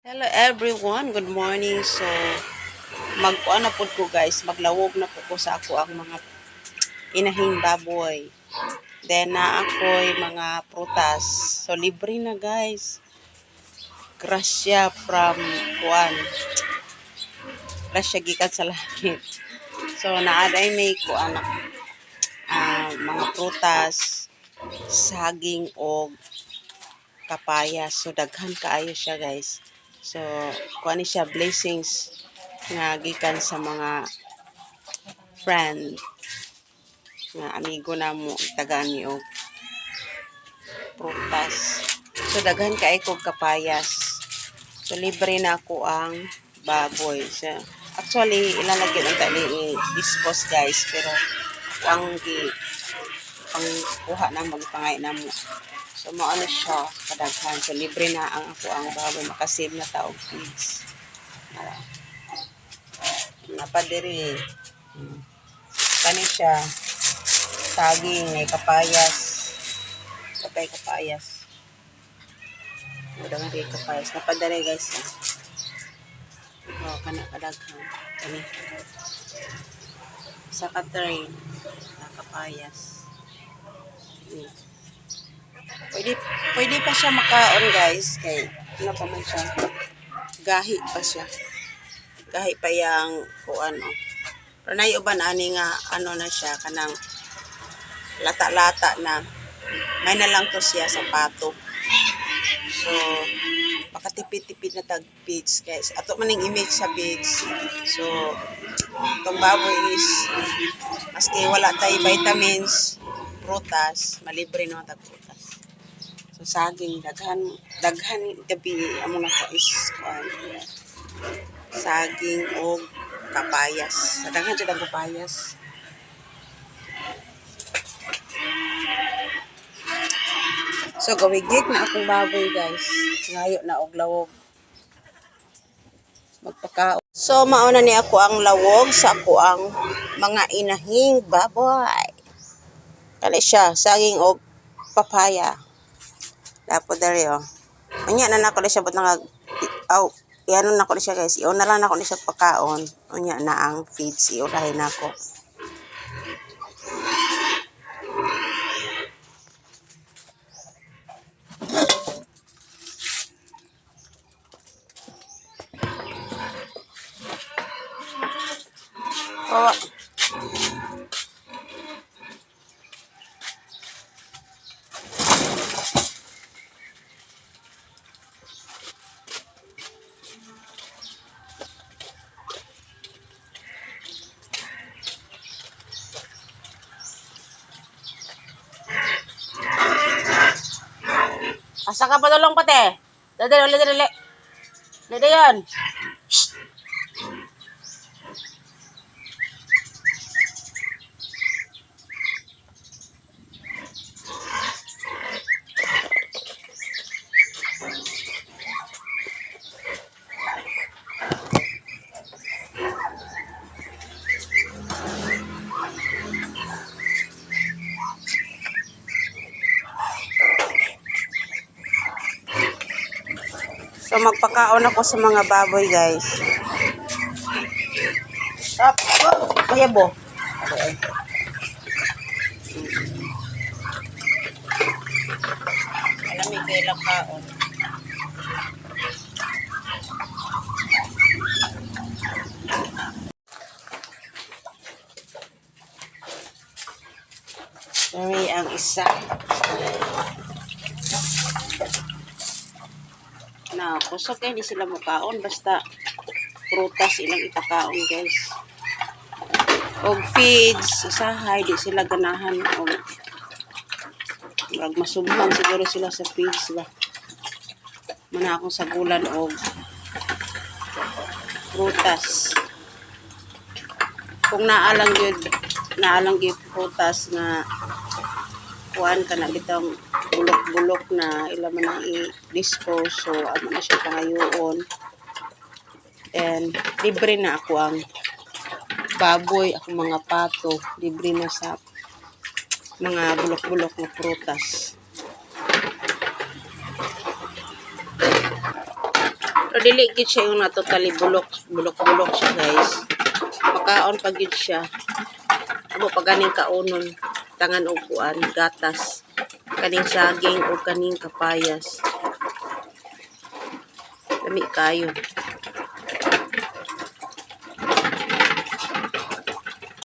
Hello everyone, good morning. So magkuan na pud ko, guys, maglawog na pud ko sa ako ang mga inahing baboy. Then na ako'y mga prutas. So libre na, guys. Grasya from kuan. Grasya gikan sa langit. So naaday may kuan mga prutas, saging og kapayas. So daghan kaayo siya, guys. So kuan ni siya, blessings nga gikan sa mga friend nga amigo namo, tagaan mi og prutas. So daghan kay kog kapayas. So libre na ako ang baboy. So actually ilan na gyud ang tali i-dispose, guys, pero ako ang gi pangkuha na magpangay na mo. So mao na siya kadaghan. So libre na ang ako ang baboy, makasave na ta og feeds. Ara. Napadiri. Kani siya saging, may kapayas. Kapay kapayas. Wala nga kay kapayas. Napadiri, guys. Oh, kana kadaghan. Kani. Sa ka-tray na kapayas. Pwede, pwede pa siya makaon, guys, kay ano pa man siya. Gahi pa siya. Gahi pa yang kuan oh. Pero nay uban ani nga ano na siya, kanang lata-lata na. May na lang to siya sa pato. So makatipid-tipid na tag feeds, guys. Ato man ning image sa feeds. So itong baboy is maski wala tay vitamins, prutas, malibre no tag prutas. So saging, daghan daghan gabi amo na ko is kuan, saging og kapayas. Sa daghan jud ang kapayas. So gawigit na akong baboy, guys. Ngayo na og lawog. Magpakaon. So mauna ni ako ang lawog sa ako ang mga inahing baboy. Kani siya, saging og papaya. Dapo diri oh. Unya na nako ni siya but nang aw iano nako ni siya, guys. Iuna lang nako ni siya pagkaon. Unya na ang feeds iunahin nako. Oh. Asa ka padulong pate? Dali, dali, dali. Dali yon. So magpakaon ako sa mga baboy, guys. Stop. Oh, mayabo. Okay. Alam mo kailang kaon. Sorry, ang isa. Na, kusog kay di sila mukaon basta prutas ilang ipakaon, guys. Og feeds, usahay di sila ganahan og murag masubhan siguro sila sa feeds ba. Muna akong sagulan og prutas. Kung naa lang gyud prutas nga kuan ka na bitong bulok-bulok na ila man ang i-dispose, so amo na siya pangayoon and libre na ako ang baboy, akong mga pato, libre na sa mga bulok-bulok na prutas. Pero dili gid siya yung na totally bulok, bulok-bulok siya, guys. Makaon pa gid siya. Amo pa ganing kaonon, tangan og kuan, gatas. Kaning saging o kaning kapayas. Lami kayo.